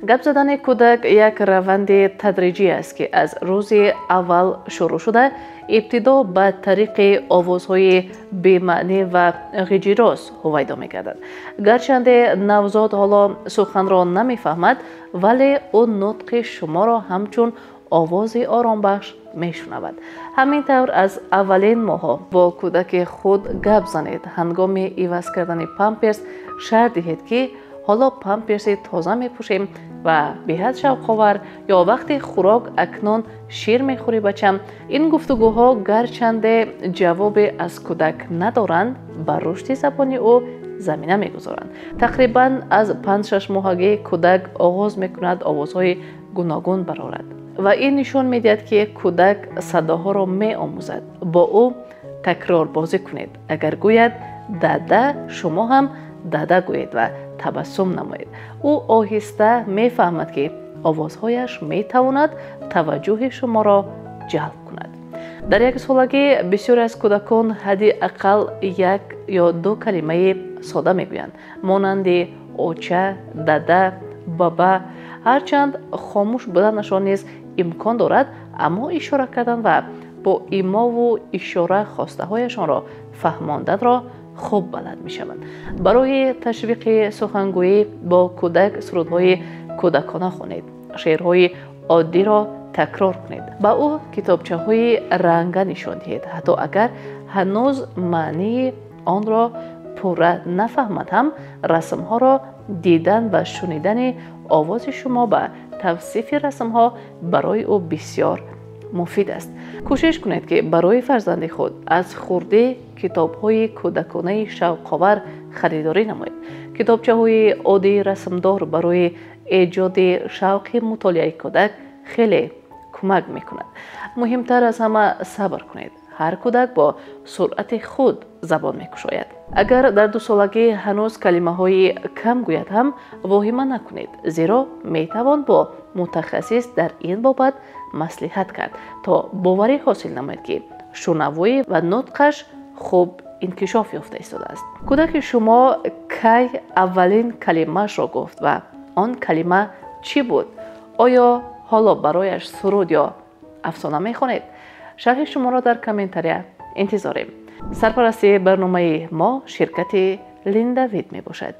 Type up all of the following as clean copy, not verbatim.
Гап задани кӯдак як раванди тадриҷӣ аст, ки аз рӯзи аввал шурӯъ шуда, ибтидо ба тариқи овозҳои бемаънӣ ва ғиҷироз ҳувайдо мегардад. Гарчанде навзод ҳоло суханро намефаҳмад, вале ӯ нутқи шуморо ҳамчун овози оромбахш мешунавад. Ҳамин тавр, аз аввалин моҳҳо бо кӯдаки худ гап занед. Ҳангоми иваз кардани памперс шарт диҳед, ки ҳоло памперси тоза мепӯшем ва беҳад шавқовар, ё вақти хӯрок акнун шир мехӯрӣ, бачам. Ин гуфтугӯҳо гарчанде ҷавобе аз кӯдак надоранд, ба рушди забони ӯ замина мегузоранд. Тақрибан аз 5-6 моҳагӣ кӯдак оғоз мекунад овозҳои гуногун барорад ва ин нишон медиҳад, ки кӯдак садоҳоро меомӯзад. Бо ӯ такрор бозӣ кунед. Агар гӯяд «дада», шумо ҳам «дада» гӯед ва табассум намоед. Ӯ оҳиста мефаҳмад, ки овозҳояш метавонад таваҷҷӯҳи шуморо ҷалб кунад. Дар яксолагӣ бисёре аз кӯдакон ҳадди ақал як ё ду калимаи сода мегӯянд, монанди оча, дада, баба. Ҳарчанд хомӯш буданашон низ имкон дорад, аммо ишора кардан ва бо имову ишора хостаҳояшонро фаҳмонданро хуб балад мешаванд. Барои ташвиқи сухангӯӣ бо кӯдак сурудҳои кӯдакона хонед, шеърҳои оддиро такрор кунед, ба ӯ китобчаҳои ранга нишон диҳед. Ҳатто агар ҳанӯз маънии онро пурра нафаҳмад ҳам, расмҳоро дидан ва шунидани овози шумо ба тавсифи расмҳо барои ӯ бисёр муфид аст. Кӯшиш кунед, ки барои фарзанди худ аз хурдӣ китобҳои кӯдаконаи шавқовар харидорӣ намоед. Китобчаҳои оддии расмдор барои эҷоди шавқи мутолиаи кӯдак хеле кӯмак мекунад. Муҳимтар аз ҳама, сабр кунед. Ҳар кӯдак бо суръати худ забон мекушояд. Агар дар дусолагӣ ҳанӯз калимаҳои кам гӯяд ҳам, воҳима накунед, зеро метавон бо мутахассис дар ин бобат маслиҳат кард, то боварӣ ҳосил намоед, ки шунавоӣ ва нутқаш хуб инкишоф ёфта истодааст. Кӯдаки шумо кай аввалин калимаашро гуфт ва он калима чӣ буд? Оё ҳоло барояш суруд ё афсона мехонед? Шарҳи шуморо дар комментария интизорем. Сарпарасти барномаи мо ширкати Линдавид мебошад.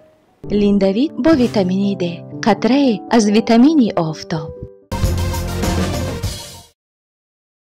Линдавид бо витамини Д, қатрае аз витамини офтоб.